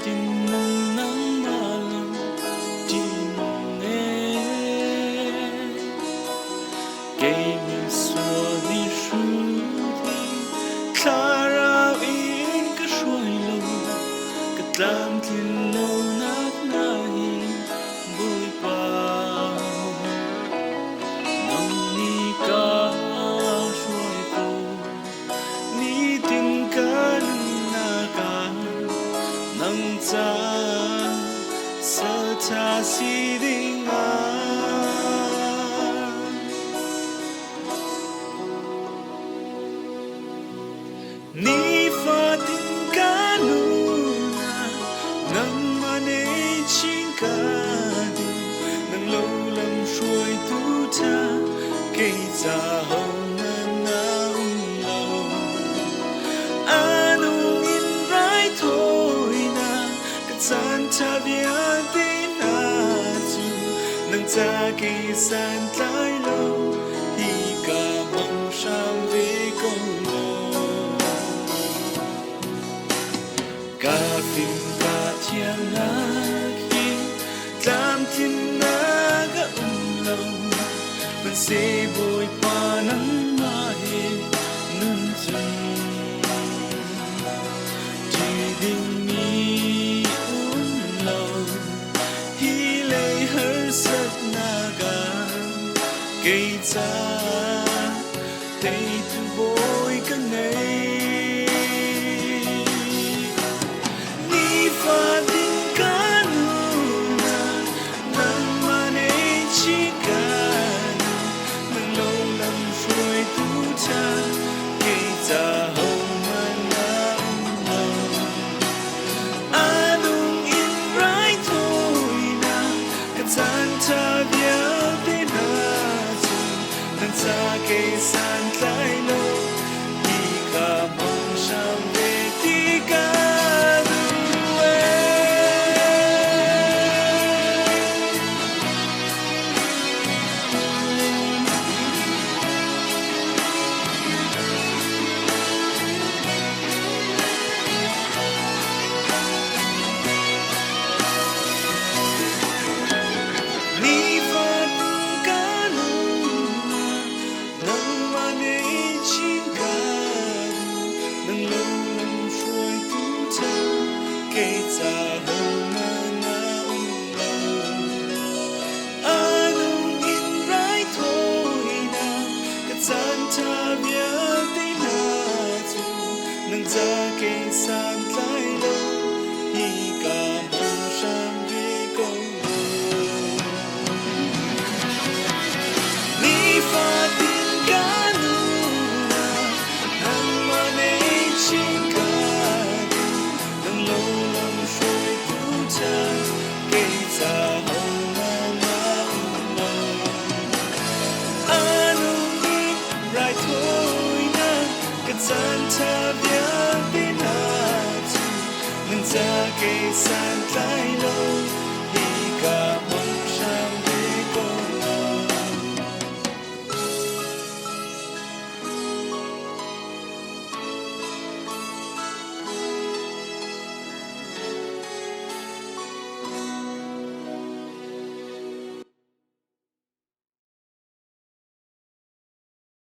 Nifatin nangmah lam ṭihnung ee. Kei misual mihrut hi thlarau in ka hruai lo, ka tlamtlin lonak hna hi Bawipa. Nang nih ka hruai ko. Nitin ka nunnak ah nang ca salṭha si ding ah. Nifatin ka nunnak nangmah nih chin ka duh, nang lo lam hruaitu ṭha kei ca hohmanh na um lo. A nung in raithawinak ka caan ṭha vialte hna cu nang ca kei santlai lo hi ka hmang hram ve ko law. Ka fim ka thiamnak hi tlamtlinnak a um lo, hmanhseh Bawipa nangmah he nun cun ṭih dingmi um lo. Hi lei harsatnak ah kei ca teitu bawi ka ngei. Nifatin ka nunnak nangmah nih chikan nang lo lam hruaitu ṭha kei ca hohmanh na um lo. A nung in raithawinak ka caan ṭha vialte hna cu nan ca kei santlai lo hi ka hmang hram ve ti ka duh ee. Nifatin ka nunnak nangmah nih chin ka duh, nang lo lam hruaitu ṭha kei ca hohmanh na um lo. A nung in raithawinak ka caan ṭha vialte hna cu nang ca kei santlai lo hi ka hmang hram ve ko. Nifatin ka nunnak nangmah nih chin ka duh, nang lo lam hruaitu ṭha kei ca hohmanh na um lo. A nung in raithawinak ka caan ṭha vialte hna cu nan ca kei santlai lo.